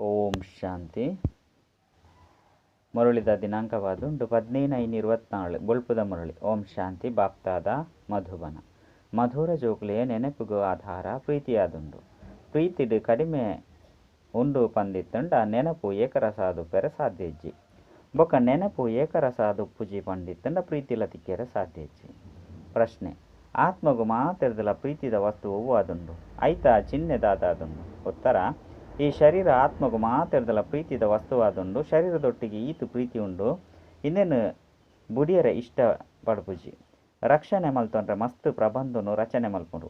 ಓಂ ಶಾಂತಿ. ಮುರಳಿದ ದಿನಾಂಕವಾದುಂಡು 15/5/24 ಬೊಳ್ಪುದ ಮುರಳಿ. ಓಂ ಶಾಂತಿ. ಬಾಪ್ತಾದ ಮಧುಬನ. ಮಧುರ ಜೋಕುಲೆ ನೆನಪುಗು ಆಧಾರ ಪ್ರೀತಿಯಾದುಂಡು. ಪ್ರೀತಿಡು ಕಡಿಮೆ ಉಂಡು ಪಂದಿತ್ತಂಡ ನೆನಪು ಏಕರಸಾದುಪ್ಪೆರೆ ಸಾಧ್ಯ ಇಜ್ಜಿ. ಬೊಕ್ಕ ನೆನಪು ಏಕರಸಾದುಪ್ಪುಜಿ ಪಂದಿತ್ತಂಡ ಪ್ರೀತಿಲ ತಿಕ್ಕೆರೆ ಸಾಧ್ಯ ಇಜ್ಜಿ. ಪ್ರಶ್ನೆ: ಆತ್ಮಗು ಮಾತೆರ್ದಲ ಪ್ರೀತಿದ ವಸ್ತು ಒವ್ವಾದುಂಡು? ಐತ ಚಿಹ್ನೆ ದಾದಾದುಂಡು? ಉತ್ತರ: ಈ ಶರೀರ ಆತ್ಮಗು ಮಾತೆರ್ದಲ ಪ್ರೀತಿದ ವಸ್ತುವಾದುಂಡು. ಶರೀರದೊಟ್ಟಿಗೆ ಈತ್ ಪ್ರೀತಿ ಉಂಡು, ಇಂದೆನ್ ಬುಡಿಯರೆ ಇಷ್ಟ ಪಡ್ಪುಜಿ. ರಕ್ಷಣೆ ಮಲ್ತೊನ್ರೆ ಮಸ್ತ್ ಪ್ರಬಂಧನು ರಚನೆ ಮಲ್ಪುಂಡು.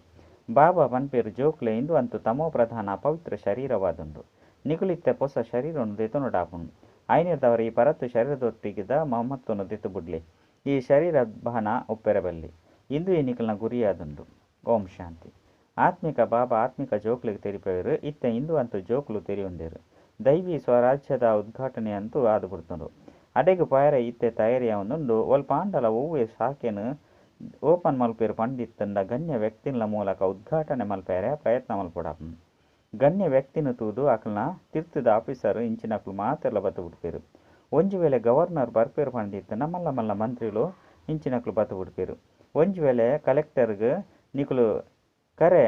ಬಾಬಾ ಪನ್ಪೆರ್, ಜೋಕ್ಲೆ ಇಂದು ಅಂತೂ ತಮೋ ಪ್ರಧಾನ ಅಪವಿತ್ರ ಶರೀರವಾದುಂಡು. ನಿಕುಲಿತ್ತೆ ಪೊಸ ಶರೀರನು ದೆತೊನೊಡಾಪುಂಡು. ಐನೆರ್ದವರ ಈ ಪರತ್ ಶರೀರದೊಟ್ಟಿಗೆದ ಮಮತ್ವನು ದೆತ್ತು ಬುಡ್ಲೆ. ಈ ಶರೀರ ಭಾನ ಉಪ್ಪೆರೆ ಬಲ್ಲಿ. ಇಂದುವೆ ನಿಕಲ್ನ ಗುರಿಯಾದುಂಡು. ಓಂ ಶಾಂತಿ. ಆತ್ಮಿಕ ಬಾಬಾ ಆತ್ಮಿಕ ಜೋಕ್ಲೆಗ್ ತೆರಿಪವೆರ್. ಇತ್ತೆ ಇಂದು ಅಂತೂ ಜೋಕುಲು ತೆರಿಯೊಂದೆರ್. ದೈವಿ ಸ್ವರಾಜ್ಯದ ಉದ್ಘಾಟನೆ ಅಂತೂ ಆದ್ ಬುಡ್ತುಂಡು. ಅಡೆಗ್ ಪೋಯೆರೆ ಇತ್ತೆ ತಯಾರಿ ಆವೊಂದುಂಡು. ಒಲ್ಪಾಂಡಲ ಒವ್ವೆ ಶಾಖೆನ್ ಓಪನ್ ಮಲ್ಪೆರ್ ಪಂದಿತ್ತುಂಡ ಗಣ್ಯ ವ್ಯಕ್ತಿನ ಮೂಲಕ ಉದ್ಘಾಟನೆ ಮಲ್ಪೆರೆ ಪ್ರಯತ್ನ ಮಲ್ಪೊಡಾಪುಂಡು. ಗಣ್ಯ ವ್ಯಕ್ತಿನ ತೂದು ಅಕಲ್ನ ತಿರ್ತದ ಆಫೀಸರ್ ಇಂಚಿನಕುಲು ಮಾತೆರ್ಲ ಬತ್ತ್ ಬುಡ್ಪೆರ್. ಒಂಜಿ ವೇಳೆ ಗವರ್ನರ್ ಬರ್ಪೆರ್ ಪಂದಿತ್ತುಂಡ ಮಲ್ಲ ಮಲ್ಲ ಮಂತ್ರಿಲು ಇಂಚಿನಕುಲು ಬತ್ತ್ ಬುಡ್ಪೆರ್. ಒಂಜಿ ವೇಳೆ ಕಲೆಕ್ಟರ್ಗ್ ನಿಕುಲು ಕರೆ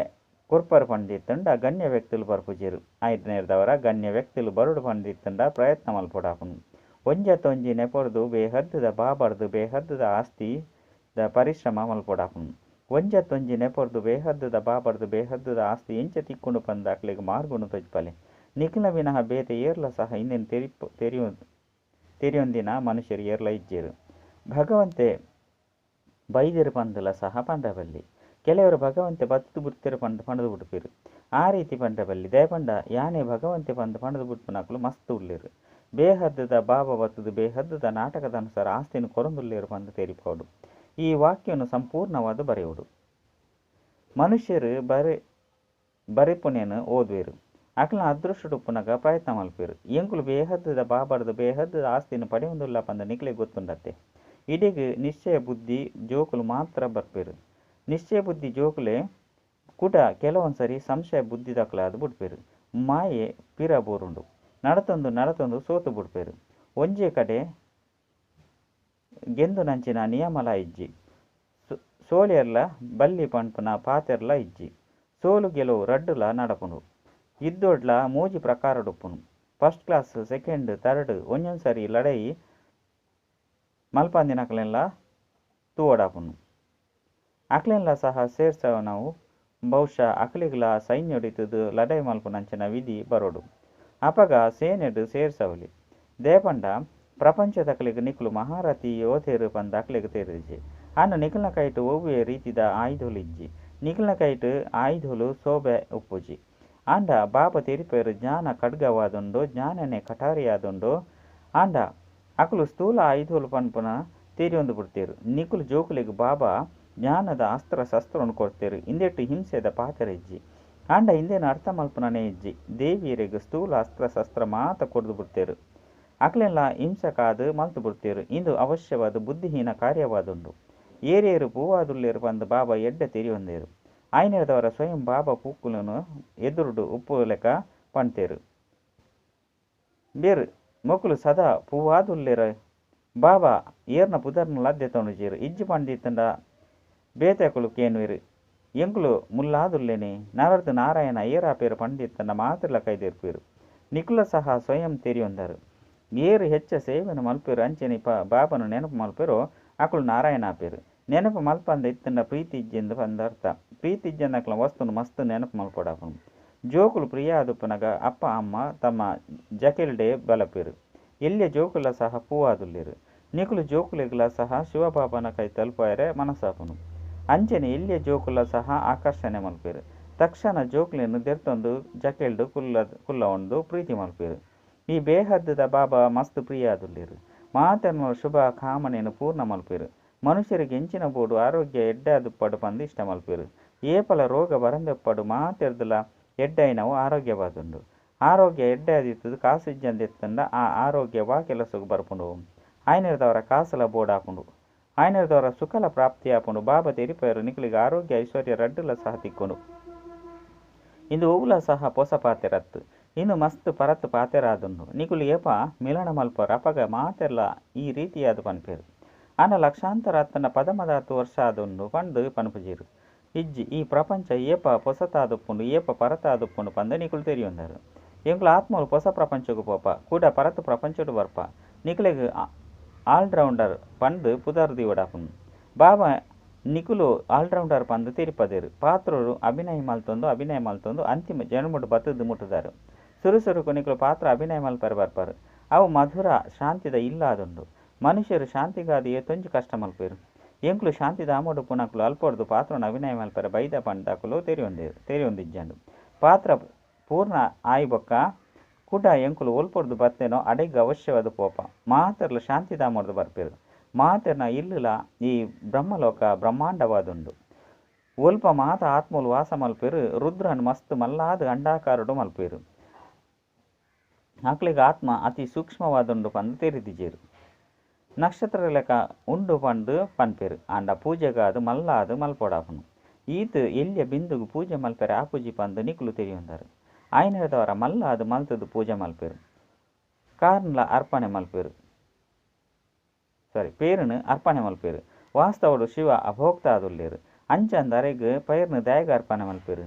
ಕೊರ್ಪರ್ ಪಂದಿತ್ತುಂಡ ಗಣ್ಯ ವ್ಯಕ್ತಿಲು ಬರ್ಪುಜೆರ್. ಐದನೇರ್ದವರ ಗಣ್ಯ ವ್ಯಕ್ತಿಲು ಬರಡು ಪಂದಿತ್ತುಂಡ ಪ್ರಯತ್ನ ಮಲ್ಪೊಡಾಪುಂಡು. ಒಂಜತ್ತೊಂಜಿ ನೆಪೊರ್ದು ಬೇಹದ್ದುದ ಬಾಬರ್ದು ಬೇಹದ್ದುದ ಆಸ್ತಿ ದ ಪರಿಶ್ರಮ ಮಲ್ಪೊಡಾಪುಂಡು. ಒಂಜತ್ತೊಂಜಿ ನೆಪೊರ್ದು ಬೇಹದ್ದುದ ಬಾಬರ್ದು ಬೇಹದ್ದುದ ಆಸ್ತಿ ಎಂಚ ತಿಕ್ಕುಂಡು ಪಂದ್ ಅಕ್ಲೆಗ್ ಮಾರ್ಗನು ತೊಜ್ಪಲೆ. ನಿಕ್ಲೆನ ವಿನಃ ಬೇತೆ ಏರ್ಲ ಸಹ ಇಂದೆನ್ ತೆರಿಯೊಂದಿನ ಮನುಷ್ಯರು ಏರ್ಲ ಇಜ್ಜೆರ್. ಭಗವಂತೆ ಬೈದೆರ್ ಪಂದುಲ ಸಹ ಪಂಡ್ರೆ ಬಲ್ಲಿ. ಕೆಲವರು ಭಗವಂತೆ ಬತ್ತುದು ಬಿಡ್ತೇರು ಪಂದ್ ಪಂಡ್ದು ಬಿಡ್ಪೆರು. ಆ ರೀತಿ ಪಂಡ್ರೆ ಬಲ್ಲಿ. ದಯಪಂಡ ಯಾನೆ ಭಗವಂತೆ ಪಂದ್ ಪಂಡ್ದು ಬಿಡ್ಪುನಕುಲು ಮಸ್ತ್ ಉಲ್ಲೆರ್. ಬೇಹದ್ದುದ ಬಾಬಾ ಬತ್ತುದು ಬೇಹದ್ದುದ ನಾಟಕದ ಅನುಸಾರ ಆಸ್ತಿನ ಕೊರೊಂದುಲ್ಲೆರ್ ಪಂದ್ ತೆರಿಪಾವೊಡು. ಈ ವಾಕ್ಯನು ಸಂಪೂರ್ಣವಾದ್ ಬರೆಯೋಡು. ಮನುಷ್ಯರು ಬರೆಪುನೇನು ಓದುವೆರು. ಅಕ್ಲೆನ ಅದೃಷ್ಟಡ್ ಉಪ್ಪುನಗ ಪ್ರಯತ್ನ ಮಲ್ಪೆರು. ಎಂಕುಲು ಬೇಹದ್ದುದ ಬಾಬರ್ದು ಬೇಹದ್ದುದ ಆಸ್ತಿನ ಪಡೆಯೊಂದುಲ್ಲ ಪಂದ್ ನಿಕ್ಲೆಗ್ ಗೊತ್ತುಂಡತ್ತೆ. ಇಡೆಗ್ ನಿಶ್ಚಯ ಬುದ್ಧಿ ಜೋಕುಲು ಮಾತ್ರ ಬರ್ಪೆರು. ನಿಶ್ಚಯ ಬುದ್ಧಿ ಜೋಕುಲೆ ಕುಡ ಕೆಲವೊಂದ್ಸರಿ ಸಂಶಯ ಬುದ್ಧಿದಕಲಾದ್ ಬುಡ್ಪೆರು. ಮಾಯೆ ಪಿರ ಬೂರುಂಡು. ನಡತೊಂದು ನಡತೊಂದು ಸೋತು ಬುಡ್ಪೆರು. ಒಂಜೇ ಕಡೆ ಗೆಂದುನಂಚಿನ ನಿಯಮಲ ಇಜ್ಜಿ. ಸೋಲಿಯರ್ಲ ಬಲ್ಲಿ ಪನ್ಪುನ ಪಾತೆರ್ಲ ಇಜ್ಜಿ. ಸೋಲು ಗೆಲುವು ರಡ್ಡುಲ ನಡಪುಂಡು. ಯುದ್ಧೋಡ್ಲ ಮೂಜಿ ಪ್ರಕಾರಡುಪ್ಪುಂಡು. First class, second, third. ಒಂಜೊಂದು ಸರಿ ಲಡಾಯಿ ಮಲ್ಪಂದಿನಕಲೆನ್ಲ ತೂವೊಡಾಪುಂಡು. ಅಕ್ಲೆನ್ಲ ಸಹ ಸೇರ್ಸವನವು ಬಹುಶಃ ಅಕ್ಲೆಗ್ಲ ಸೈನ್ಯೊಡಿತ್ತುದು ಲಡಾಯಿ ಮಲ್ಪುನಂಚಿನ ವಿಧಿ ಬರೊಡು. ಅಪಗ ಸೇನೆಡ್ ಸೇರ್ಸವಲಿ. ದಯಪಂಡ ಪ್ರಪಂಚದಕಲೆಗ್ ನಿಕುಲು ಮಹಾರಥಿ ಯೋಧೆರ್ ಪಂದ್ ಅಕ್ಲೆಗ್ ತೆರಿದಿಜಿ. ಆಂಡ ನಿಕಲ್ನ ಕೈಟ್ ಒವ್ವೆ ರೀತಿದ ಆಯುಧಲು ಇಜ್ಜಿ. ನಿಕಲ್ನ ಕೈಟ್ ಆಯುಧಲು ಶೋಭೆ ಉಪ್ಪುಜಿ. ಆಂಡ ಬಾಬಾ ತೆರಿಪೆರ್ ಜ್ಞಾನ ಖಡ್ಗವಾದುಂಡು, ಜ್ಞಾನನೇ ಕಟಾರಿಯಾದುಂಡು. ಆಂಡ ಅಕುಲು ಸ್ಥೂಲ ಆಯುಧಲು ಪನ್ಪುನ ತೆರಿಯೊಂದು ಬಿಡ್ತೇರು. ನಿಕುಲು ಜೋಕುಲೆಗ್ ಬಾಬಾ ಜ್ಞಾನದ ಅಸ್ತ್ರ ಶಸ್ತ್ರನು ಕೊರ್ತೆರ್. ಇಂದೆಟ್ ಹಿಂಸೆದ ಪಾತೆರ ಇಜ್ಜಿ. ಆಂಡ ಇಂದೆನ್ ಅರ್ಥ ಮಲ್ಪುನನೇ ಇಜ್ಜಿ. ದೇವಿಯೆರೆಗ್ ಸ್ಥೂಲ ಅಸ್ತ್ರ ಶಸ್ತ್ರ ಮಾತ ಕೊರ್ದು ಬಿಡ್ತೇರು. ಅಕ್ಲೆನ್ಲ ಹಿಂಸಕಾದ್ ಮಲ್ತು ಬಿಡ್ತೇರು. ಇಂದು ಅವಶ್ಯವಾದ ಬುದ್ಧಿಹೀನ ಕಾರ್ಯವಾದುಂಡು. ಏರೇರು ಪೂವಾದುಲ್ಲೆರ್ ಪಂದ್ ಬಾಬಾ ಎಡ್ಡೆ ತೆರಿಯೊಂದೆರ್. ಆಯ್ನೆರ್ದವರ ಸ್ವಯಂ ಬಾಬಾ ಪೂಕುಲನು ಎದುರುಡು ಉಪ್ಪುಲೆಕ ಪಣ್ತೇರು. ಬೇರ್ ಮೊಕುಲು ಸದಾ ಪೂವಾದುಲ್ಲೆರ್. ಬಾಬಾ ಏರ್ನ ಪುದರ್ನಲ ದೆತೊನುಜೆರ್. ಇಜ್ಜಿ ಪಂದಿತ್ತುಂಡ ಬೇತೆಕುಲು ಕೇನ್ವೆರ್. ಎಂಕುಲು ಮುಲ್ಲಾದುಲ್ಲೇನೆ ನರರ್ದ್ ನಾರಾಯಣ ಏರಾಪೇರ್ ಪಂದಿತ್ತುಂಡ ಮಾತೆರ್ಲ ಕೈದೆರ್ಪುವೆರ್. ನಿಕುಲ ಸಹ ಸ್ವಯಂ ತೆರಿಯೊಂದರು. ಏರ್ ಹೆಚ್ಚ ಸೇವೆನ್ ಮಲ್ಪೆರ್ ಅಂಚನೆ ಬಾಬಾನ ನೆನಪು ಮಲ್ಪೆರೋ ಅಕುಲು ನಾರಾಯಣ ಆಪೆರ್. ನೆನಪು ಮಲ್ಪಂದ ಇತ್ತುಂಡ ಪ್ರೀತಿ ಇಜ್ಜೆಂದ್ ಪಂದ್ ಅರ್ಥ. ಪ್ರೀತಿ ಇಜ್ಜಂದಕ್ಲ ವಸ್ತುನು ಮಸ್ತ್ ನೆನಪು ಮಲ್ಪೊಡಾಪುಂಡು. ಜೋಕುಲು ಪ್ರಿಯ ಆದುಪ್ಪುನಗ ಅಪ್ಪ ಅಮ್ಮ ತಮ್ಮ ಜಕೆಲ್ಡೇ ಬಲಪೆರ್. ಎಲ್ಯ ಜೋಕುಲ ಸಹ ಪೂವಾದುಲ್ಲೆರ್. ನಿಕುಲು ಜೋಕುಲೆಗ್ಲ ಸಹ ಶಿವಬಾಬಾನ ಕೈತಲ್ ಪೋಯೆರೆ ಮನಸ್ಸಾಪುಂಡು. ಅಂಚನೆ ಎಲ್ಯ ಜೋಕುಲ ಸಹ ಆಕರ್ಷಣೆ ಮಲ್ಪೆರ್. ತಕ್ಷಣ ಜೋಕುಲೆನ್ ದೆರ್ತೊಂದು ಜಕೆಲ್ಡ್ ಕುಲ್ಲವೊಂದು ಪ್ರೀತಿ ಮಲ್ಪೆರ್. ಈ ಬೇಹದ್ದುದ ಬಾಬಾ ಮಸ್ತ್ ಪ್ರಿಯ ಆದುಲ್ಲೆರ್. ಮಾತೆರ್ನ ಶುಭ ಕಾಮನೆನ್ ಪೂರ್ಣ ಮಲ್ಪೆರ್. ಮನುಷ್ಯರಿಗೆ ಎಂಚಿನ ಬೋಡು ಆರೋಗ್ಯ ಎಡ್ಡೆ ಆದುಪ್ಪಡ್ ಪಂದ್ ಇಷ್ಟ ಮಲ್ಪೆರ್. ಏಪಲ ರೋಗ ಬರಂದೆಪ್ಪಡ್ ಮಾತೆರ್ದಲ ಎಡ್ಡಾಯಿನವು ಆರೋಗ್ಯವಾದುಂಡು. ಆರೋಗ್ಯ ಎಡ್ಡೆ ಆದಿತ್ತುದು ಕಾಸು ಇಜ್ಜಂದಿತ್ತುಂಡ ಆ ಆರೋಗ್ಯ ವಾ ಕೆಲಸಗ್ ಬರ್ಪುಂಡು. ಆಯ್ನೆರ್ದವರ ಕಾಸುಲ ಬೋಡಾಪುಂಡು. ಆಯ್ನೆರ್ದವರ ಸುಖಲ ಪ್ರಾಪ್ತಿ ಆಪುಂಡು. ಬಾಬಾ ತೆರಿಪೆರ್ ನಿಕುಲೆಗ್ ಆರೋಗ್ಯ ಐಶ್ವರ್ಯ ರಡ್ಡುಲ ಸಹ ತಿಕ್ಕುಂಡು. ಇಂದು ಒವ್ಲ ಸಹ ಪೊಸ ಪಾತೆರತ್ತು. ಇನ್ನು ಮಸ್ತ್ ಪರತ್ ಪಾತೆರಾದುಂಡು. ನಿಕುಲು ಏಪ ಮಿಲನ ಮಲ್ಪರ್ ಅಪಗ ಮಾತೆರ್ಲ ಈ ರೀತಿಯಾದ್ ಪನ್ಪೆರ್. ಆಂಡ ಲಕ್ಷಾಂತರ ಅತ್ತಂಡ ಪದಮದಾತ್ ವರ್ಷ ಆದುಂಡು ಪಂದ್ ಪನ್ಪುಜೆರ್. ಇಜ್ಜಿ, ಈ ಪ್ರಪಂಚ ಏಪ ಪೊಸತಾದುಪ್ಪುಂಡು ಏಪ ಪರತಾದುಪ್ಪುಂಡು ಪಂದ್ ನಿಕುಲು ತೆರಿಯೊಂದರ್. ಎಂಕುಲು ಆತ್ಮಲು ಪೊಸ ಪ್ರಪಂಚಗ್ ಪೋಪ. ಕುಡ ಪರತ್ ಪ್ರಪಂಚಡ್ ಬರ್ಪ. ನಿಕಲೆಗ್ ಆಲ್ರೌಂಡರ್ ಪಂದ್ ಪುದರ್ ದೀವೊಡಾಪುಂಡು. ಬಾಬಾ ನಿಕುಲು ಆಲ್ರೌಂಡರ್ ಪಂದ್ ತೆರಿಪದೆರ್. ಪಾತ್ರೊಡು ಅಭಿನಯ ಮಲ್ತೊಂದು ಅಭಿನಯ ಮಲ್ತೊಂದು ಅಂತಿಮ ಜನ್ಮಡ್ ಬತ್ತುದು ಮುಟ್ಟುದಾರ್. ಸುರು ಸುರುಕು ನಿಕುಲು ಪಾತ್ರ ಅಭಿನಯ ಮಲ್ಪರೆ ಬರ್ಪರ್. ಅವು ಮಧುರ ಶಾಂತಿದ ಇಲ್ಲ್ ಆದುಂಡು. ಮನುಷ್ಯರು ಶಾಂತಿಗಾದ್ ಏತೊಂಜಿ ಕಷ್ಟ ಮಲ್ಪುವೆರ್. ಎಂಕುಲು ಶಾಂತಿಧಾಮಡ್ ಉಪ್ಪುನಕುಲು ಅಲ್ಪಡ್ದ್ ಪಾತ್ರೊನ್ ಅಭಿನಯ ಮಲ್ಪರೆ ಬೈದ ಪಂದ್ ಅಕುಲು ತೆರಿಯೊಂದಿಜ್ಜಂಡ್. ಪಾತ್ರ ಪೂರ್ಣ ಆಯಿ ಬೊಕ್ಕ ಕುಡ ಎಂಕುಲು ಒಲ್ಪೊರ್ದು ಬತ್ತೇನೋ ಅಡೆಗ್ ಅವಶ್ಯವಾದ್ ಪೋಪ. ಮಾತೆರ್ಲ ಶಾಂತಿಧಾಮಡ್ದ್ ಬರ್ಪೆರ್. ಮಾತೆರ್ನ ಇಲ್ಲುಲ ಈ ಬ್ರಹ್ಮಲೋಕ ಬ್ರಹ್ಮಾಂಡವಾದುಂಡು. ಒಲ್ಪ ಮಾತ ಆತ್ಮಲು ವಾಸ ಮಲ್ಪೆರ್. ರುದ್ರನ್ ಮಸ್ತ್ ಮಲ್ಲಾದ್ ಅಂಡಾಕಾರಡ್ ಮಲ್ಪೆರ್. ಅಕ್ಲೆಗ್ ಆತ್ಮ ಅತಿ ಸೂಕ್ಷ್ಮವಾದುಂಡು ಪಂದ್ ತೆರಿದಿಜೆರ್. ನಕ್ಷತ್ರ ಲೆಕ ಉಂಡು ಪಂದ್ ಪನ್ಪೆರ್. ಆಂಡ ಪೂಜೆಗಾದ್ ಮಲ್ಲಾದ್ ಮಲ್ಪೊಡಾಪುಂಡು. ಈತ್ ಎಲ್ಯ ಬಿಂದುಗು ಪೂಜೆ ಮಲ್ಪೆರೆ ಆಪುಜಿ ಪಂದ್ ನಿಕುಲು ತೆರಿಯೊಂದರ್. ಆಯಿನೆಡ್ದಾವರ ಮಲ್ಲಾದ್ ಮಲ್ತುದು ಪೂಜೆ ಮಲ್ಪೆರ್. ಕಾರ್ನ್ಲ ಅರ್ಪಣೆ ಮಲ್ಪೆರ್. ಸಾರಿ ಪೇರ್ನ್ ಅರ್ಪಣೆ ಮಲ್ಪೆರ್. ವಾಸ್ತವಡ್ ಶಿವ ಅಭೋಕ್ತ ಆದುಲ್ಲೆರ್. ಅಂಚಾಂದ್ ಅರೆಗ್ ಪೇರ್ನ್ ದಾಯೆಗ್ ಅರ್ಪಣೆ ಮಲ್ಪೆರ್.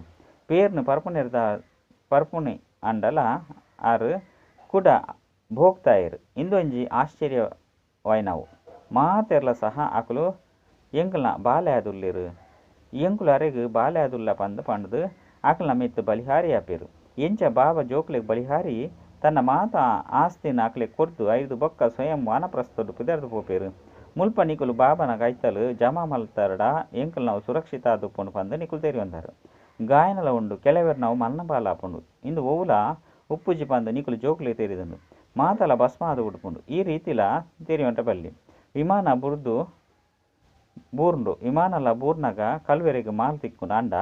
ಪೇರ್ನ್ ಪರ್ಪುನಿ ಆಂಡಲ ಆರ್ ಕುಡ ಭೋಕ್ತಾಯೆರ್. ಇಂದೊಂಜಿ ಆಶ್ಚರ್ಯವಾಯಿನವು. ಮಾತೆರ್ಲ ಸಹ ಅಕುಲು ಎಂಕಲ್ನ ಬಾಲೆ ಆದುಲ್ಲೆರ್. ಎಂಕುಲು ಅರೆಗ್ ಬಾಲೆ ಆದುಲ್ಲ ಪಂದ್ ಪಂಡ್ದ್ ಅಕಲ್ನ ಮಿತ್ತ್ ಬಲಿಹಾರಿ ಆಪೆರ್. ಎಂಚ ಬಾಬಾ ಜೋಕ್ಲೆಗ್ ಬಲಿಹಾರಿ ತನ್ನ ಮಾತ ಆಸ್ತಿನ್ ಅಕ್ಲೆಗ್ ಕೊರ್ದು ಐರ್ದ್ ಬೊಕ್ಕ ಸ್ವಯಂ ವಾನಪ್ರಸ್ಥಡ್ ಪಿದಡ್ದ್ ಪೋಪೆರ್. ಮುಲ್ಪ ನಿಕುಲು ಬಾಬಾನ ಕೈತಲ್ ಜಮಾ ಮಲ್ತರ್ಡ ಎಂಕಲ್ನವು ಸುರಕ್ಷಿತ ಆದುಪ್ಪುಂಡು ಪಂದ್ ನಿಕುಲು ತೆರಿಯೊಂದರ್. ಗಾಯನಲ ಉಂಡು. ಕೆಲವೆರ್ನವು ಮರಣ ಪಾಲಾಪುಂಡು. ಇಂದು ಒವುಲ ಉಪ್ಪುಜಿ ಪಂದ್ ನಿಕುಲು ಜೋಕ್ಲೆಗ್ ತೆರಿದುಂಡು. ಮಾತಲ ಭಸ್ಮ ಆದ್ ಬುಡ್ಪುಂಡು. ಈ ರೀತಿಲ ತೆರಿಯೊಂಡ ಬಲ್ಲಿ. ವಿಮಾನ ಬೂರ್ಂಡು. ವಿಮಾನಲ ಬೂರ್ನಗ ಕಲ್ವೆರೆಗ್ ಮಾಲ್ ತಿಕ್ಕುಂಡು. ಆಂಡ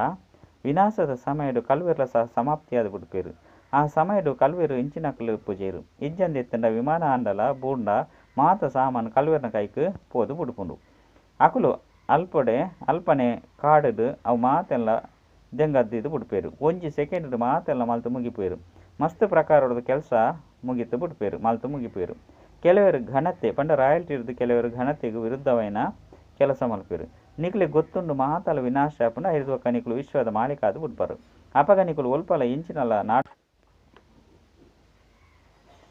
ವಿನಾಶದ ಸಮಯಡ್ ಕಲ್ವೆರ್ಲ ಸಹ ಸಮಾಪ್ತಿಯಾದ್ ಬುಡ್ಪೆರ್. ಆ ಸಮಯಡ್ ಕಲ್ವೆರ್ ಇಂಚಿನಕುಲು ಇಪ್ಪುಜೆರ್. ಇಜ್ಜಂದೆ ಇತ್ತುಂಡ ವಿಮಾನ ಆಂಡಲ ಬೂರ್ಂಡ ಮಾತ ಸಾಮಾನ್ ಕಲ್ವೆರ್ನ ಕೈಕ್ ಪೋದು ಬುಡ್ಪುಂಡು. ಅಕುಲು ಅಲ್ಪನೆ ಕಾಡುಡು ಅವು ಮಾತೆಲ್ಲ ದೆಂಗದ್ದೀದ್ ಬುಡ್ಪೆರ್. ಒಂಜಿ ಸೆಕೆಂಡ್ ಮಾತೆಲ್ಲ ಮಲ್ತ್ ಮುಗಿಪುವೆರ್. ಮಸ್ತ್ ಪ್ರಕಾರದ ಕೆಲಸ ಮುಗಿತ್ ಬುಡ್ಪೆರ್ ಮಲ್ತ್ ಮುಗಿಪುವೆರ್. ಕೆಲವೆರ್ ಘನತೆ ಪಂಡ ರಾಯಲ್ಟಿರ್ದ್ ಕೆಲವೆರ್ ಘನತೆಗ್ ವಿರುದ್ಧವಾಯಿನ ಕೆಲಸ ಮಲ್ಪೆರ್. ನಿಕ್ಲೆಗ್ ಗೊತ್ತುಂಡು ಮಾತಲ ವಿನಾಶ ಆಪುಂಡು. ಐರ್ದ್ ಬೊಕ್ಕ ನಿಕುಲು ವಿಶ್ವದ ಮಾಲೀಕ ಆದ್ ಬುಡ್ಪರ್. ಅಪಗ ನಿಕುಲು ಒಲ್ಪಲ ಎಂಚಿನಲ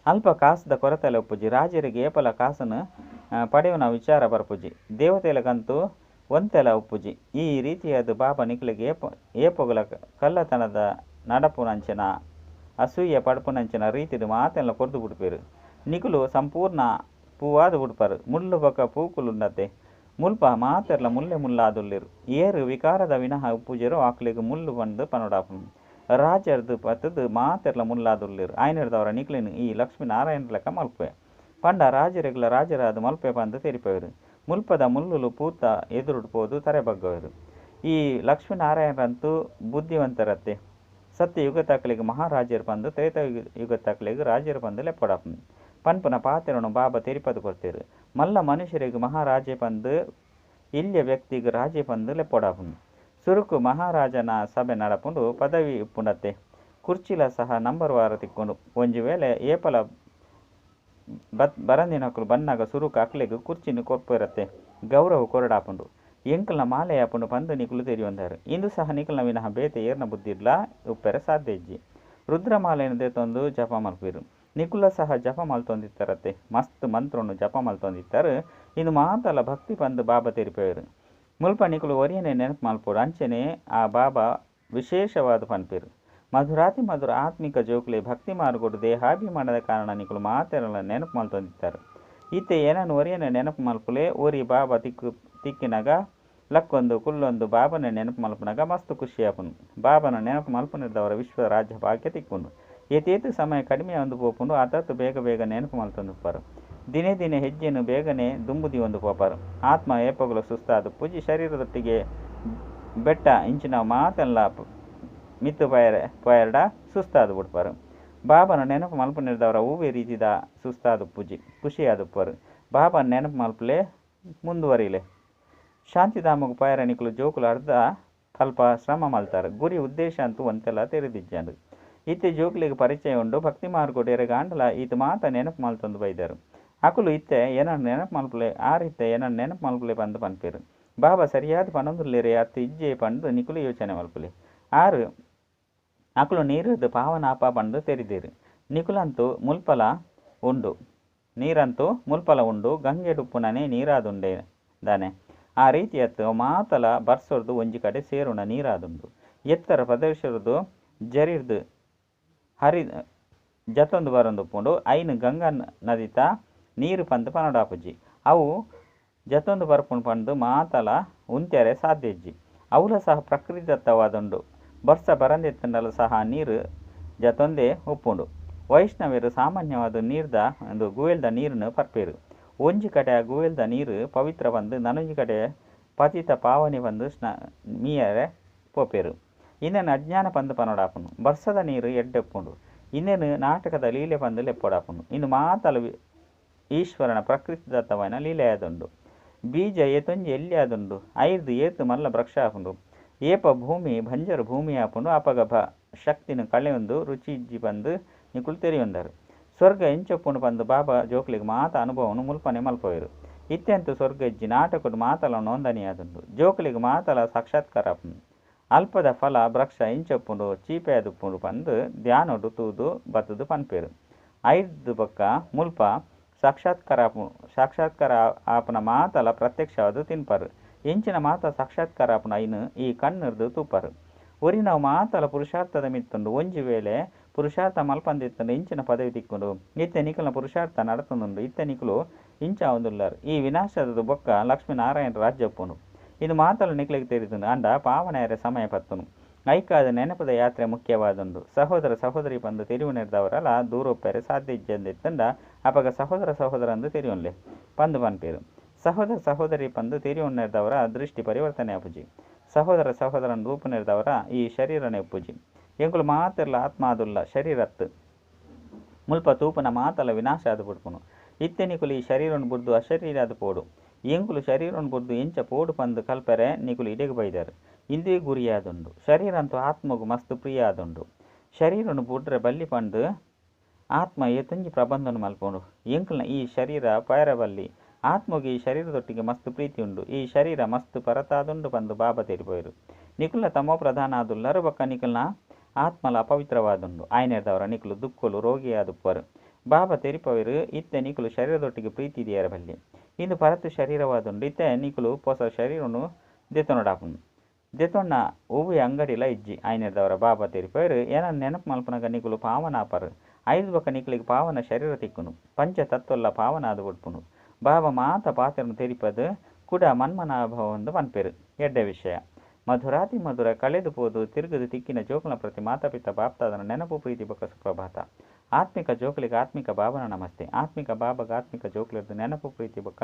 ಅಲ್ಪ ಕಾಸ್ದ ಕೊರತೆಲ ಉಪ್ಪುಜಿ. ರಾಜೆರೆಗ್ ಏಪಲ ಕಾಸುನು ಪಡೆಯುನ ವಿಚಾರ ಬರ್ಪುಜಿ. ದೇವತೆಲೆಗಂತೂ ಒಂತೆಲ ಉಪ್ಪುಜಿ. ಈ ರೀತಿಯಾದ್ ಬಾಬಾ ನಿಕ್ಲೆಗ್ ಏಪೊಗಲ ಕಳ್ಳತನದ ನಡಪುನಂಚಿನ ಅಸೂಯೆ ಪಡ್ಪುನಂಚಿನ ರೀತಿಡ್ ಮಾತೆಲ್ಲ ಕೊರ್ದು ಬುಡ್ಪೆರ್. ನಿಕುಲು ಸಂಪೂರ್ಣ ಪೂವಾದ್ ಬುಡ್ಪರ್. ಮುಳ್ಳು ಬೊಕ ಪೂಕುಲುಂಡತೆ. ಮುಲ್ಪ ಮಾತೆರ್ಲ ಮುಲ್ಲೆ ಮುಲ್ಲಾದುಲ್ಲೆರ್. ಏರ್ ವಿಕಾರದ ವಿನಃ ಉಪ್ಪುಜೆರೋ ಅಕ್ಲೆಗ್ ಮುಳ್ಳು ಪಂದ್ ಪನೊಡಾಪುಂಡು. ರಾಜರ್ದ್ ಪತ್ತುದು ಮಾತೆರ್ಲ ಮುಲ್ಲಾದುಲ್ಲೆರ್. ಆಯಿನೆಡ್ದಾವರ ನಿಕ್ಲೆನ್ ಈ ಲಕ್ಷ್ಮೀ ನಾರಾಯಣ ಲೆಕ ಮಲ್ಪುವೆ. ಪಂಡ ರಾಜೆರೆಗ್ಲ ರಾಜೆರಾದ್ ಮಲ್ಪೆ ಪಂದ್ ತೆರಿಪಾವೆರ್. ಮುಲ್ಪದ ಮುಲ್ಲುಲು ಪೂತ ಎದುರುಡು ಪೋದು ತರೆ ಬಗ್ಗವೆರ್. ಈ ಲಕ್ಷ್ಮೀ ನಾರಾಯಣರಂತೂ ಬುದ್ಧಿವಂತರತ್ತೆ. ಸತ್ಯ ಯುಗತಕ್ಲೆಗ್ ಮಹಾರಾಜೆರ್ ಪಂದ್ ತ್ರೇತ ಯುಗತಕ್ಲೆಗ್ ರಾಜೆರ್ ಪಂದ್ ಲೆಪ್ಪಡಾಪುಂಡು. ಪನ್ಪುನ ಪಾತೆರೊನು ಬಾಬಾ ತೆರಿಪಾದ್ ಕೊರ್ತೆರ್. ಮಲ್ಲ ಮನುಷ್ಯರೆಗ್ ಮಹಾರಾಜೆ ಪಂದ್ ಎಲ್ಯ ವ್ಯಕ್ತಿಗ್ ರಾಜೆ ಪಂದ್ ಲೆಪ್ಪಡಾಪುಂಡು. ಸುರುಕು ಮಹಾರಾಜನ ಸಭೆ ನಡಪುಂಡು. ಪದವಿ ಉಪ್ಪುಂಡತ್ತೆ. ಕುರ್ಚಿಲ ಸಹ ನಂಬರ್ ವಾರ್ ತಿಕ್ಕುಂಡು. ಒಂಜಿ ವೇಳೆ ಏಪಲ ಬರಂದಿನಕುಲು ಬನ್ನಗ ಸುರುಕು ಅಕ್ಲೆಗ್ ಕುರ್ಚಿನ್ ಕೊರ್ಪೆರತ್ತೆ. ಗೌರವ ಕೊರಡಾಪುಂಡು. ಎಂಕಲ್ನ ಮಾಲೆ ಆಪುಂಡು ಪಂದ್ ನಿಕುಲು ತೆರಿಯೊಂದರ್. ಇಂದು ಸಹ ನಿಕಲ್ನ ವಿನಃ ಬೇತೆ ಏರ್ನ ಬುದ್ಧಿಡ್ಲ ಉಪ್ಪೆರೆ ಸಾಧ್ಯ ಇಜ್ಜಿ. ರುದ್ರಮಾಲೆನ್ ದೆತೊಂದು ಜಪ ಮಲ್ಪುವೆರ್. ನಿಕುಲ ಸಹ ಜಪ ಮಲ್ತೊಂದಿತ್ತರತ್ತೆ. ಮಸ್ತ್ ಮಂತ್ರೊನು ಜಪ ಮಲ್ತೊಂದಿತ್ತರ್. ಇಂದು ಮಾತಲ ಭಕ್ತಿ ಪಂದ್ ಬಾಬಾ ತೆರಿಪಾವೆರ್. ಮುಲ್ಪ ನಿಕುಲು ಒರಿಯನೆ ನೆನಪು ಮಲ್ಪೊಡು. ಅಂಚನೆ ಆ ಬಾಬಾ ವಿಶೇಷವಾದ್ ಪನ್ಪೆರ್. ಮಧುರಾತಿ ಮಧುರ ಆತ್ಮಿಕ ಜೋಕ್ಲೆ ಭಕ್ತಿ ಮಾರ್ಗಡ್ ದೇಹಾಭಿಮಾನದ ಕಾರಣ ನಿಕುಲು ಮಾತೆರ್ಲ ನೆನಪು ಮಲ್ತೊಂದಿತ್ತಾರೆ. ಇತ್ತೆ ಏನನ್ ಒರಿಯನೆ ನೆನಪು ಮಲ್ಪುಲೆ. ಒರಿ ಬಾಬಾ ತಿಕ್ಕಿನಾಗ ಲಕ್ಕೊಂದು ಕುಲ್ಲೊಂದು ಬಾಬಾನ ನೆನಪು ಮಲ್ಪುನಾಗ ಮಸ್ತ್ ಖುಷಿ ಆಪುಂಡು. ಬಾಬಾನ ನೆನಪು ಮಲ್ಪುನೆಡ್ದಾವರ ವಿಶ್ವ ರಾಜ್ಯ ಭಾಗ್ಯ ತಿಕ್ಕುಂಡು. ಏತೇತ್ ಸಮಯ ಕಡಿಮೆ ಆವೊಂದು ಪೋಪುಂಡು ಆತಾತ್ ಬೇಗ ಬೇಗ ನೆನಪು ಮಲ್ತೊಂದುಪ್ಪರು. ದಿನೇ ದಿನೇ ಹೆಜ್ಜೆನು ಬೇಗನೆ ದುಂಬು ದೀವೊಂದು ಪೋಪರು. ಆತ್ಮ ಏಪೊಗಲ ಸುಸ್ತಾದ್ ಪೂಜಿ ಶರೀರದೊಟ್ಟಿಗೆ ಬೆಟ್ಟ ಇಂಚಿನ ಮಾತೆಲ್ಲ ಮಿತ್ತು ಪೋಯರ್ಡ ಸುಸ್ತಾದ್ ಬುಡ್ಪರು. ಬಾಬಾನ ನೆನಪು ಮಲ್ಪುನೆಡ್ದಾವರ ಒವ್ವೇ ರೀತಿದ ಸುಸ್ತಾದ್ ಪೂಜಿ ಖುಷಿಯಾದುಪ್ಪರು. ಬಾಬಾನ ನೆನಪು ಮಲ್ಪುಲೆ ಮುಂದುವರಿಲೆ. ಶಾಂತಿಧಾಮಗ್ ಪೋಯರ ನಿಕುಲು ಜೋಕುಲು ಅರ್ಧ ಕಲ್ಪ ಶ್ರಮ ಮಲ್ತಾರ್. ಗುರಿ ಉದ್ದೇಶ ಅಂತೂ ಒಂತೆಲ ತೆರಿದಿಜ್ಜಂಡ್. ಇತ್ತೆ ಜೋಕ್ಲೆಗ್ ಪರಿಚಯ ಉಂಡು. ಭಕ್ತಿ ಮಾರ್ಗೊಡು ಎರೆಗಾಂಡಲ ಈತ್ ಮಾತ ನೆನಪು ಮಲ್ತೊಂದು ಬೈದರ್. ಅಕುಲು ಇತ್ತೆ ಎನನ್ ನೆನಪು ಮಲ್ಪುಲೆ, ಆರ್ ಇತ್ತೆ ಎನನ್ ನೆನಪು ಮಲ್ಪುಲೆ ಪಂದ್ ಪನ್ಪೆರ್. ಬಾಬಾ ಸರಿಯಾದ್ ಪನೊಂದುಲ್ಲೆರೇ ಅತ್ತ್ ಇಜ್ಜೆ ಪಂದ್ ನಿಕುಲು ಯೋಚನೆ ಮಲ್ಪುಲೆ. ಆರ್ ಅಕುಲು ನೀರುರ್ದ್ ಪಾವನ ಆಪ ಪಂದ್ ತೆರಿದೆರ್. ನಿಕುಲಂತೂ ಮುಲ್ಪಲ ಉಂಡು. ನೀರಂತೂ ಮುಲ್ಪಲ ಉಂಡು, ಗಂಗೆಡುಪ್ಪುನನೇ ನೀರಾದುಂಡೆ ದಾನೆ. ಆ ರೀತಿ ಅತ್ತ್, ಅವು ಮಾತಲ ಬರ್ಸೊರ್ದು ಒಂಜಿ ಕಡೆ ಸೇರುನ ನೀರಾದುಂಡು. ಎತ್ತರ ಪ್ರದೇಶೊರ್ದು ಝರಿರ್ದ್, ಹರಿ, ಜತ್ತೊಂದು ಬರೊಂದುಪ್ಪುಂಡು. ಐನ್ ಗಂಗಾ ನದಿತ ನೀರ್ ಪಂದ್ ಪನೊಡಾಪುಜಿ. ಅವು ಜತ್ತೊಂದು ಬರ್ಪುಂಡು ಪಂದ್ ಮಾತಲ ಉಂತ್ಯರೆ ಸಾಧ್ಯ ಇಜ್ಜಿ. ಅವುಲ ಸಹ ಪ್ರಕೃತಿದತ್ತವಾದುಂಡು. ಬರ್ಸ ಬರಂದಿತ್ತ್ಂಡಲ ಸಹ ನೀರ್ ಜತ್ತೊಂದೇ ಉಪ್ಪುಂಡು. ವೈಷ್ಣವೆರ್ ಸಾಮಾನ್ಯವಾದ್ ನೀರ್ದ ಉಂದು ಗುವೆಲ್ದ ನೀರ್ನ್ ಪರ್ಪೆರ್. ಒಂಜಿ ಕಡೆ ಆ ಗುವೆಲ್ದ ನೀರ್ ಪವಿತ್ರ ಪಂದ್ ನನೊಂಜಿ ಕಡೆ ಪತಿತ ಪಾವನಿ ಪಂದ್ ಸ್ನ ಮೀಯರೆ ಪೋಪೆರ್. ಇಂದೆನ್ ಅಜ್ಞಾನ ಪಂದ್ ಪನೊಡಾಪುಂಡು. ಬರ್ಸದ ನೀರ್ ಎಡ್ಡೆ ಉಪ್ಪುಂಡು. ಇಂದೆನ್ ನಾಟಕದ ಲೀಲೆ ಪಂದ್ ಲೆಪ್ಪೊಡಾಪುಂಡು. ಇಂದು ಮಾತಲ ಈಶ್ವರನ ಪ್ರಕೃತಿದತ್ತವಾಯಿನ ಲೀಲೆ ಆದುಂಡು. ಬೀಜ ಏತೊಂಜಿ ಎಲ್ಯ ಆದುಂಡು, ಐರ್ದ್ ಏತ್ ಮಲ್ಲ ವೃಕ್ಷ ಆಪುಂಡು. ಏಪ ಭೂಮಿ ಬಂಜರು ಭೂಮಿ ಆಪುಂಡು ಅಪಗ ಶಕ್ತಿನ್ ಕಳೆಯೊಂದು ರುಚಿ ಇಜ್ಜಿ ಪಂದ್ ನಿಕುಲು ತೆರಿಯೊಂದರ್. ಸ್ವರ್ಗ ಎಂಚ ಉಪ್ಪುಂಡು ಪಂದ್ ಬಾಬಾ ಜೋಕ್ಲೆಗ್ ಮಾತ ಅನುಭವನ್ ಮುಲ್ಪನೆ ಮಲ್ಪುವೆರ್. ಇತ್ತೆ ಅಂತೂ ಸ್ವರ್ಗ ಇಜ್ಜಿ, ನಾಟಕಡ್ ಮಾತಲ ನೋಂದಣಿ ಆದುಂಡು. ಜೋಕ್ಲೆಗ್ ಮಾತಲ ಸಾಕ್ಷಾತ್ಕಾರ ಆಪುಂಡು. ಅಲ್ಪದ ಫಲ ವೃಕ್ಷ ಎಂಚ ಉಪ್ಪುಂಡು, ಚೀಪೆ ಆದುಪ್ಪುಂಡು ಪಂದ್ ಧ್ಯಾನೊಡು ತೂದು ಬತ್ತುದು ಪನ್ಪೆರ್. ಐರ್ದ್ ಬೊಕ್ಕ ಮುಲ್ಪ ಸಾಕ್ಷಾತ್ಕಾರ ಸಾಕ್ಷಾತ್ಕಾರ ಆಪುನ ಮಾತಲ ಪ್ರತ್ಯಕ್ಷವಾದ್ ತಿನ್ಪರ್. ಎಂಚಿನ ಮಾತ ಸಾಕ್ಷಾತ್ಕಾರ ಆಪುಂಡು ಐನ್ ಈ ಕಣ್ಣುರ್ದು ತೂಪರ್. ಒರಿನವು ಮಾತಲ ಪುರುಷಾರ್ಥದ ಮಿತ್ತುಂಡು. ಒಂಜಿ ವೇಳೆ ಪುರುಷಾರ್ಥ ಮಲ್ಪಂದಿತ್ತುಂಡ ಇಂಚಿನ ಪದವಿ ತಿಕ್ಕುಂಡು. ಇತ್ತೆ ನಿಕಲ್ನ ಪುರುಷಾರ್ಥ ನಡತೊಂದುಂಡು. ಇತ್ತೆ ನಿಕುಲು ಇಂಚ ಆವೊಂದುಲ್ಲರ್. ಈ ವಿನಾಶದ ಬೊಕ್ಕ ಲಕ್ಷ್ಮೀ ನಾರಾಯಣ ರಾಜ್ಯ ಉಪ್ಪುಂಡು. ಇಂದು ಮಾತಲ ನಿಕ್ಲೆಗ್ ತೆರಿದುಂಡು. ಆಂಡ ಪಾವನ ಸಮಯ ಪತ್ತುನು. ಐಕಾದ್ ನೆನಪುದ ಯಾತ್ರೆ ಮುಖ್ಯವಾದುಂಡು. ಸಹೋದರ ಸಹೋದರಿ ಪಂದ್ ತೆರಿಯುನೆರ್ದಾವರಲ ದೂರ ಉಪ್ಪೆರೆ ಸಾಧ್ಯ ಇಜ್ಜಂದಿತ್ತುಂಡ ಅಪಗ ಸಹೋದರ ಸಹೋದರ ಅಂದ್ ತೆರಿಯೊನ್ಲೆ ಪಂದ್ ಪನ್ಪೆರ್. ಸಹೋದರ ಸಹೋದರಿ ಪಂದ್ ತೆರಿಯೊನ್ನೆರ್ದಾವರ ದೃಷ್ಟಿ ಪರಿವರ್ತನೆ ಆಪುಜಿ. ಸಹೋದರ ಸಹೋದರನ್ ರೂಪುನೆರ್ದಾವರ ಈ ಶರೀರನೇ ಉಪ್ಪುಜಿ. ಎಂಕುಲು ಮಾತೆರ್ಲ ಆತ್ಮ ಆದುಲ್ಲ, ಶರೀರತ್ತ್. ಮುಲ್ಪ ತೂಪುನ ಮಾತಲ ವಿನಾಶ ಆದ್ ಬುಡ್ಪುನು. ಇತ್ತೆ ನಿಕುಲು ಈ ಶರೀರನ್ ಬುಡ್ದು ಅಶರೀರ ಆದ್ ಪೋಡು. ಎಂಕುಲು ಶರೀರನ್ ಬುಡ್ದು ಎಂಚ ಪೋಡು ಪಂದ್ ಕಲ್ಪೆರೆ ನಿಕುಲು ಇಡೆಗ್ ಬೈದರ್. ಇಂದುವೇ ಗುರಿಯಾದುಂಡು. ಶರೀರ ಅಂತೂ ಆತ್ಮಗ್ ಮಸ್ತ್ ಪ್ರಿಯ ಆದುಂಡು. ಶರೀರನ್ ಬುಡ್ರೆ ಬಲ್ಲಿ ಪಂದ್ ಆತ್ಮ ಏತೊಂಜಿ ಪ್ರಬಂಧನ ಮಲ್ಪುಂಡು. ಎಂಕಲ್ನ ಈ ಶರೀರ ಪೋಯೆರೆ ಬಲ್ಲಿ. ಆತ್ಮಗ್ ಈ ಶರೀರದೊಟ್ಟಿಗೆ ಮಸ್ತ್ ಪ್ರೀತಿ ಉಂಡು. ಈ ಶರೀರ ಮಸ್ತ್ ಪರತಾದುಂಡು ಪಂದ್ ಬಾಬಾ ತೆರಿಪೋಯೆರ್. ನಿಕುಲ್ನ ತಮೋ ಪ್ರಧಾನ ಆದುಲ್ಲರ್ ಬೊಕ್ಕ ನಿಕಲ್ನ ಆತ್ಮಲ ಅಪವಿತ್ರವಾದುಂಡು. ಆಯನೆರ್ದಾವರ ನಿಕುಲು ದುಃಖಲು ರೋಗಿಯಾದುಪ್ಪರ್. ಬಾಬಾ ತೆರಿಪವೆರ್ ಇತ್ತೆ ನಿಕುಲು ಶರೀರದೊಟ್ಟಿಗೆ ಪ್ರೀತಿ ದೀಯೆರೆ ಬಲ್ಲಿ. ಇಂದು ಪರತು ಶರೀರವಾದುಂಡು. ಇತ್ತೆ ನಿಕುಲು ಪೊಸ ಶರೀರನು ದೆತೊನೊಡಾಪುಂಡು. ದೆತೊನ್ನ ಒವ್ವೆ ಅಂಗಡಿಲ ಇಜ್ಜಿ. ಆಯನೆರ್ದಾವರ ಬಾಬಾ ತೆರಿಪವೆರ್ ಎನನ್ ನೆನಪು ಮಲ್ಪುನಗ ನಿಕುಲು ಪಾವನ ಆಪರ್. ಐರ್ದ್ ಬೊಕ್ಕ ನಿಕುಲೆಗ್ ಪಾವನ ಶರೀರ ತಿಕ್ಕುಂಡು. ಪಂಚ ತತ್ವಲ್ಲ ಪಾವನ ಆದ್ ಬುಡ್ಪುಂಡು. ಬಾಬಾ ಮಾತ ಪಾತ್ರನ್ ತೆರಿಪದ್ ಕುಡ ಮನ್ಮನಾಭವ ಅಂದ್ ಪನ್ಪೆರ್. ಎಡ್ಡೆ ವಿಷಯ. ಮಧುರಾತಿ ಮಧುರ ಕಳೆದು ಪೋದು ತಿರುಗುದು ತಿಕ್ಕಿನ ಜೋಕುಲ್ನ ಪ್ರತಿ ಮಾತಾಪಿತ ಬಾಪ್ತಾದನ ನೆನಪು ಪ್ರೀತಿ ಬೊಕ್ಕ ಸುಪ್ರಭಾತ. ಆತ್ಮಿಕ ಜೋಕುಲೆಗ್ ಆತ್ಮಿಕ ಬಾಬನ ನಮಸ್ತೆ. ಆತ್ಮಿಕ ಬಾಬಗ ಆತ್ಮಿಕ ಜೋಕುಲೆರ್ದ್ ನೆನಪು ಪ್ರೀತಿ ಬೊಕ್ಕ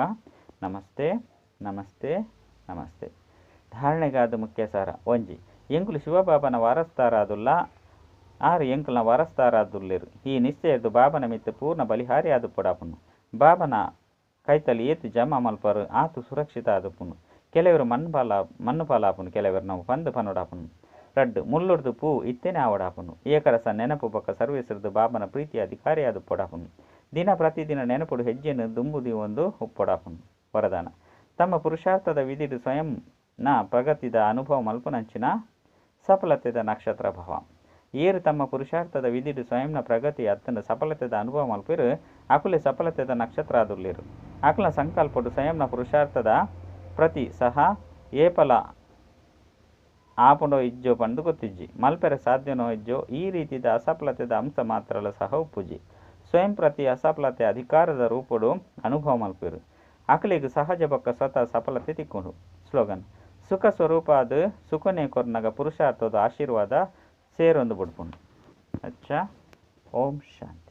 ನಮಸ್ತೆ ನಮಸ್ತೆ ನಮಸ್ತೆ. ಧಾರಣೆಗಾದ ಮುಖ್ಯ ಸಾರ. ಒಂಜಿ, ಎಂಕುಲು ಶಿವಬಾಬನ ವಾರಸ್ದಾರಾದುಲ್ಲ, ಆರ್ ಎಂಕಲ್ನ ವಾರಸ್ದಾರಾದುಲ್ಲೆರ್. ಈ ನಿಶ್ಚಯರ್ದ್ ಬಾಬನ ಮಿತ್ತ್ ಪೂರ್ಣ ಬಲಿಹಾರಿ ಆದುಪ್ಪೊಡಾಪುಂಡು. ಬಾಬನ ಕೈತಲ್ ಏತ್ ಜಮಾ ಮಲ್ಪರ್ ಆತ್ ಸುರಕ್ಷಿತ ಆದುಪ್ಪುಂಡು. ಕೆಲವೆರ್ ಮಣ್ಣ್ ಪಾಲ ಮಣ್ಣ್ ಪಾಲಾಪುಂಡು ಕೆಲವೆರ್ ನಾವು ಪಂದ್ ಪನೊಡಾಪುಂಡು. ರಡ್ಡ್, ಮುಳ್ಳುರ್ದು ಪೂ ಇತ್ತೆನೆ ಆವೊಡಾಪುಂಡು. ಏಕರಸ ನೆನಪು ಬೊಕ್ಕ ಸರ್ವಿಸ್ರ್ದ್ ಬಾಬನ ಪ್ರೀತಿ ಅಧಿಕಾರಿ ಆದುಪ್ಪೊಡಾಪುಂಡು. ದಿನ ಪ್ರತಿದಿನ ನೆನಪುಡು ಹೆಜ್ಜೆನ್ ದುಂಬು ದೀವೊಂದು ಉಪ್ಪೊಡಾಪುಂಡು. ವರದಾನ, ತಮ್ಮ ಪುರುಷಾರ್ಥದ ವಿಧಿಡ್ ಸ್ವಯಂ ನ ಪ್ರಗತಿದ ಅನುಭವ ಮಲ್ಪುನಂಚಿನ ಸಫಲತೆದ ನಕ್ಷತ್ರ ಭವ. ಏರ್ ತಮ್ಮ ಪುರುಷಾರ್ಥದ ವಿಧಿಡ್ ಸ್ವಯಂನ ಪ್ರಗತಿ ಅತ್ತಂಡ ಸಫಲತೆದ ಅನುಭವ ಮಲ್ಪೆರ್ ಅಕುಲೆ ಸಫಲತೆದ ನಕ್ಷತ್ರ ಆದುಲ್ಲೆರ್. ಅಕಲ್ನ ಸಂಕಲ್ಪಡ್ ಸ್ವಯಂನ ಪುರುಷಾರ್ಥದ ಪ್ರತಿ ಸಹ ಏಪಲ ಆಪುಂಡೋ ಇಜ್ಜೋ ಪಂದ್ ಗೊತ್ತಿಜ್ಜಿ. ಮಲ್ಪೆರೆ ಸಾಧ್ಯನೋ ಇಜ್ಜೋ ಈ ರೀತಿದ ಅಸಫಲತೆದ ಅಂಶ ಮಾತ್ರಲ ಸಹ ಉಪ್ಪುಜಿ. ಸ್ವಯಂ ಪ್ರತಿ ಅಸಫಲತೆ ಅಧಿಕಾರದ ರೂಪೊಡು ಅನುಭವ ಮಲ್ಪೆರ್. ಅಕಲೆಗ್ ಸಹಜ ಬೊಕ್ಕ ಸ್ವತಃ ಸಫಲತೆ ತಿಕ್ಕುಂಡು. ಸ್ಲೋಗನ್, ಸುಖ ಸ್ವರೂಪ ಆದ್ ಸುಖನೇ ಕೊರ್ನಗ ಪುರುಷಾರ್ಥದ ಆಶೀರ್ವಾದ ಸೇರೊಂದು ಬುಡ್ಪುಂಡು. ಅಚ್ಚಾ, ಓಂ ಶಾಂತಿ.